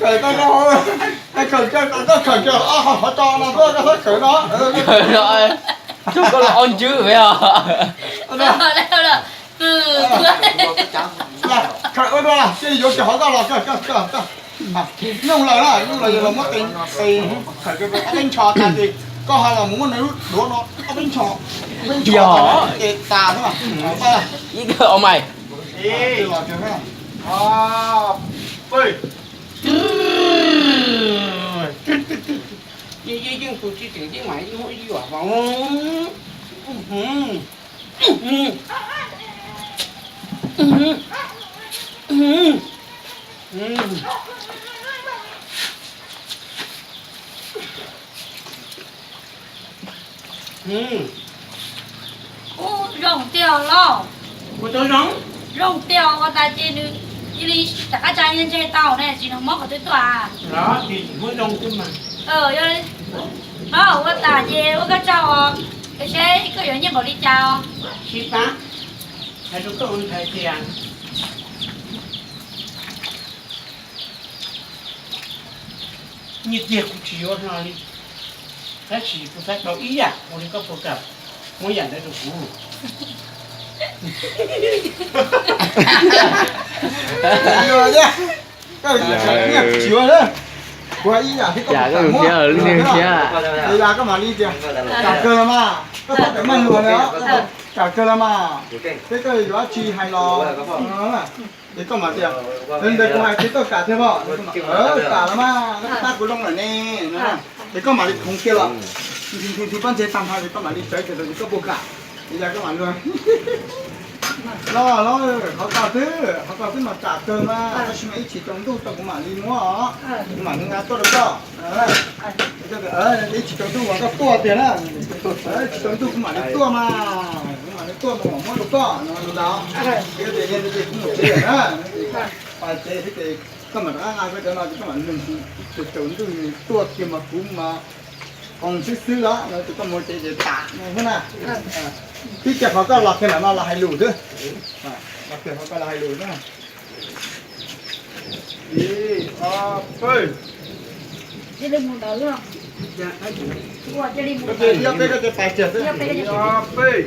Khawm tau, koj khawm kiag, koj khawm kiag ob qho tso no tuaj, koj txhob khawm no. Koj los ob ntswb os. Khawm ua dua, cia yuav kiag qhov koj los, koj, koj. Nyooj lawm na, nyooj lawm yog los muab tes, tes khawm ob peb ncho tas ces koj ho los mus muab nws lub duav no ob peb ncho, ob peb ncho tas ces tas xwb. Ib, o, mas. Yeej yeej tus tsis tseem yeej mas yeej muab ib yuam vau. Kuj zoo tiag los. Zoo tiag, ua tas ces nws cia li rov qab tsa ntseg tau ne, tsis nug mob qhov twg tuaj. Ua tas ces ua koj tsaug os, seb koj yuav nyiaj npaum li cas os. Sib pab, hais rau koj ua ntxhais tias nyiaj tiag kuv tsis yuav hlo li, tab sis kuv xav tau ib yam ua li koj puas kam muab yam ntawd rau kuv? Tsis yuav, kuv ib yam thiab koj puas kam muab? Yog koj mam li tias kam kawg los mas, koj txhob tawm maj luag li os. Kam kawg los mas, seb koj yuav dab tsi hais los. Ces koj mam tias, ntawd kuv hais ces koj kam thiab pob? Kam los mas, koj pab kuv zoo lawm ne. Ces koj mam li khoov kiag los, nthi nthi pob ntseg tag nrho ces koj mam li sawv kiag los ces koj puas kam? Ces yog koj mam luag, los los, qhov ko xwb, qhov ko xwb mas kam kawg mas, tab sis mas ib chim tsaus ntuj tau kuv mam li muab os, kuv mam li nqa tuaj rau koj. Ib chim tsaus ntuj mas koj tuaj tiag na, ib chim tsaus ntuj kuv mam li tuaj mas, kuv mam li tuaj mas mam muab rau koj no ntag. Ces yog li ces kuv mus tsev lawm na, pais tsev xwb ces koj mam rov qab nqa koj cov no ces koj mam nug, ib chim tsaus ntuj nws tuaj kiag mas kuv mas qoos xwb xwb los no ces koj mus tsev ces tas no xwb na. Twb cia qhov koj los kiag ntawm no los hais lus xwb, los kiag qhov koj los hais lus xwb. Ib, ob, peb. Koj cia li ob peb koj cia li pais kiag xwb. Ib, ob, peb.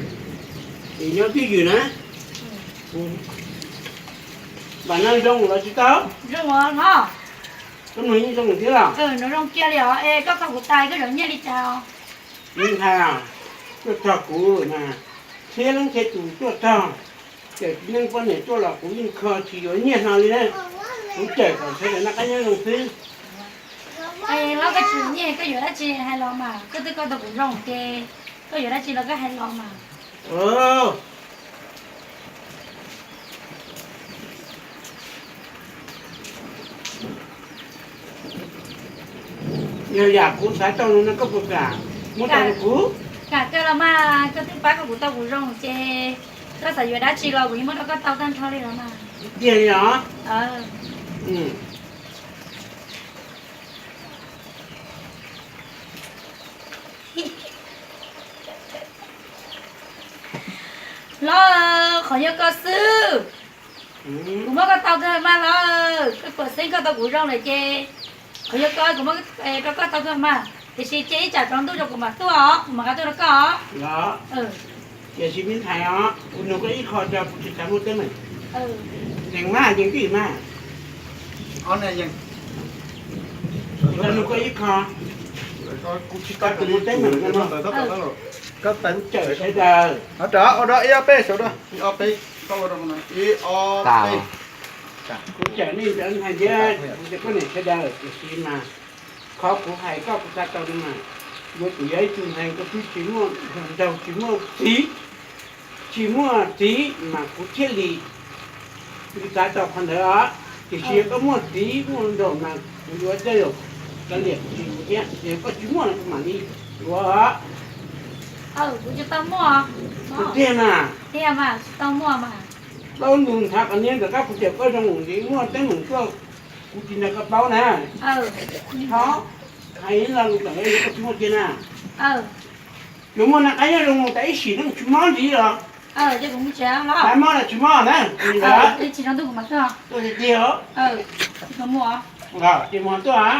Ces nyob twj ywm na. Npam no zoo los tsis tau? Zoo os no. Koj mus yeej zoo thiab los? Nws zoo kiag li os. Es koj txog kuv tas koj zov nyiaj li cas os? Ntxhais, tuaj txog kuv mas, thiab leej thiab tus tuaj txog, ces neej poj niam tuaj los kuv yeej kho tsis yuav nyiaj hlo li na. Kuv cawm kom sawv daws noj qab nyob zoo xwb. Es los koj tsis yuav nyiaj koj yuav dab tsi hais los mas, koj twb koj tau kuv zoo ces koj yuav dab tsi los koj hais los mas. Yog yam kuv xav tau no koj puas kam muab tau rau kuv? Kam kawg los mas, koj twb pab kuv tau kuv zoo ces koj xav yuav dab tsi los kuv yeej muab rau koj tau tag nrho li los mas. Tiag li os? Los qhov yog koj xwb, kuv muab koj tau kawg mas los, koj puas xeeb koj tau kuv zoo lawm ces qhov yog koj, kuv muab rau koj tau kawg mas, tiam sis cia ib tsam tsaus ntuj rau kuv mam tuaj os, kuv mam nqa tuaj rau koj os. Tiam sis me ntxhais os, kuv nug koj ib qho tso, kuv tsis xav muaj teeb meem. Yees mas, yees twj ywm mas. Kuv nug koj ib qho, kuv tsis xav muaj teeb meem no. Kuv cawm sawv daws. Ib ob peb, ib ob peb, kuv cawm nej cov ntxhais thiab kuv cov poj niam sawv daws, tiam sis mas qhov kuv hais koj kuv xav tau no mas, yuav tsum yog ib tug ntxhais koj twb tsis muaj hluas nraug, tsis muaj txiv, tsis muaj txiv mas kuv thiaj li xav tau qhov ntawd os. Tiam sis yog koj muaj txiv muaj hluas nraug mas kuv yuav tej zaum kav liam kuv tsis yuav thiab, yog koj tsis muaj no kuv mam li yuav. Kuv tsis tau muaj. Tiag mas. Tiag mas, tsis tau muaj mas. Plaub ntug nthav qhov niag ntawm koj, kuv cawm koj zoo ntxiv muaj teeb meem tuaj, kuv tsis nrog koj paub na. Thov hais lo lus tawm, yog koj tsis muaj tiag na. Yuav muaj na, qab nyob zoo mus tas ib sim neej tsis mob ntxiv los. Mob los tsis mob na. Tuaj tiag tiag. Ces mus tuaj.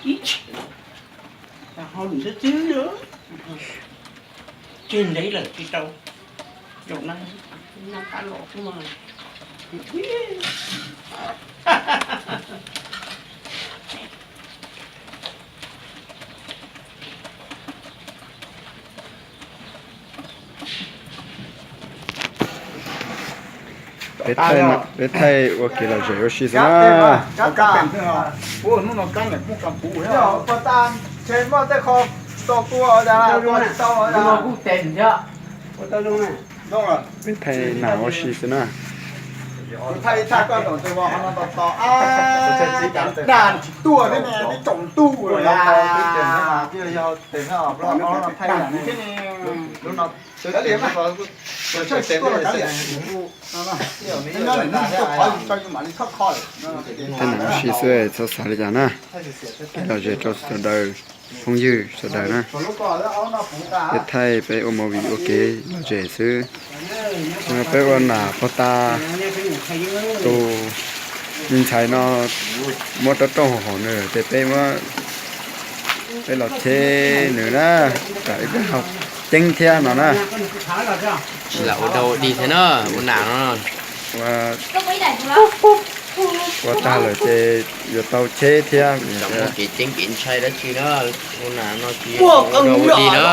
Ib tsam hauj lwm xwb xwb, tseg ntev lawm tsis tau. Zaum no noj qab los xwb mas. Peb thaij, peb thaij ua kev lom zem ua si xwb na. Peb thaij nas ua si xwb na. Thaij nas ua si xwb txhob xav li cas na. Kev lom zem rau sawv daws, phooj ywg sawv daws na. Peb thaij peb ua movie ua kev lom zem xwb. Peb ua nas pog tas, tus me ntxhais no muab rov rooj haum nws ces peb muab, peb los cheb nws na, kom ib pliag haus ceeb thiab no na. Tsis lam ua dog ua dig thiab na, ua nas no. Ua tag lawm ces yuav tau cheb thiab. Tsis muaj kev ceeb kev ntshai dab tsi na, ua nas no tsis ua dog ua dig na.